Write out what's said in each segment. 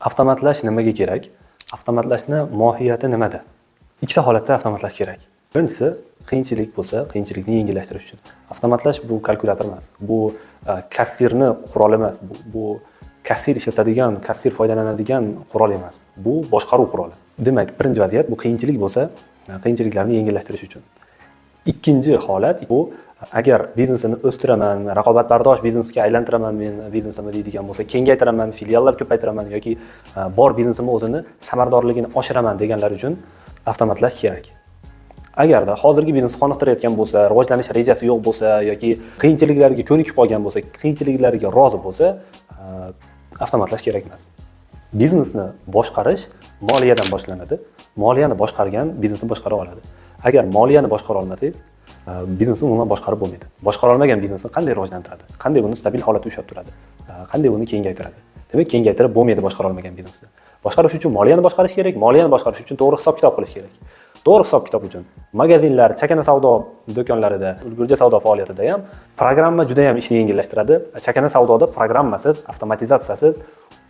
Avtomatlash nimaga kerak? Avtomatlashni mohiyati nimada? Ikkita holatda avtomatlash kerak. Birinchisi, qiyinchilik bo'lsa, qiyinchilikni yengillashtirish uchun. Avtomatlash bu kalkulyator emas, bu kassirni quroli emas, bu kassir ishlatadigan, kassir foydalanadigan qurol emas. Bu boshqaruv quroli. Demak, birinchi vaziyat bu qiyinchilik bo'lsa, qiyinchiliklarni yengillashtirish uchun. Ikkinchi holat bu agar biznesini o'stiraman, raqobatbardosh biznesga aylantiraman men biznesimni deydigan bo'lsa, kengaytiraman, filiallar ko'paytiraman yoki bor biznesimni o'zini samaradorligini oshiraman deganlar uchun avtomatlash kerak. Agarda hozirgi biznes qoniqtirayotgan bo'lsa, rivojlanish rejasi yo'q bo'lsa yoki qiyinchiliklarga ko'nikib qolgan bo'lsa, qiyinchiliklarga rozi bo'lsa, avtomatlash kerak emas. Biznesni boshqarish moliyadan boshlanadi. Moliyani boshqargan biznesni boshqara oladi. Agar moliyani boshqara olmasangiz, biznesni umuman boshqarib bo'lmaydi. Boshqara olmagan biznesni qanday rivojlantiradi? Qanday buni stabil holatda ushlab turadi? Qanday buni kengaytiradi? Demak, kengaytirib bo'lmaydi boshqara olmagan biznesni. Boshqarish uchun moliyani boshqarish kerak, moliyani boshqarish uchun to'g'ri hisob-kitob qilish kerak. To'g'ri hisob-kitob uchun magazinlar, chakana savdo do'konlarida, ulgurji savdo faoliyatida ham programma juda ham ishni yengillashtiradi. Chakana savdoda programmasiz, avtomatizatsiyasiz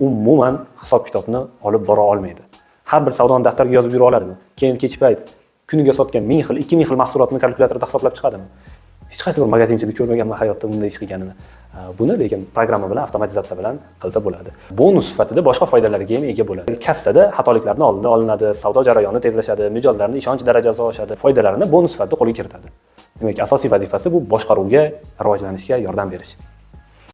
umuman hisob-kitobni olib bora olmaydi. Har bir savdoni daftarga yozib yura oladimi? Keyin kech payt kuniga sotgan 1000 xil, 2000 xil mahsulotni kalkulyatorda hisoblab chiqadimi? Hech qaysi bir magazinchida ko'rmaganman hayotda bunday ish qilganini. Buni lekin programma bilan, avtomatizatsiya bilan qilsa bo'ladi. Bonus sifatida boshqa foydalarga ham ega bo'ladi. Kassada xatoliklarni oldi olinadi, savdo jarayoni tezlashadi, mijozlarning ishonch darajasi oshadi, foydalarini bonus sifatida qo'lga kiritadi. Demak, asosiy vazifasi bu boshqaruvga, rivojlanishga yordam berish.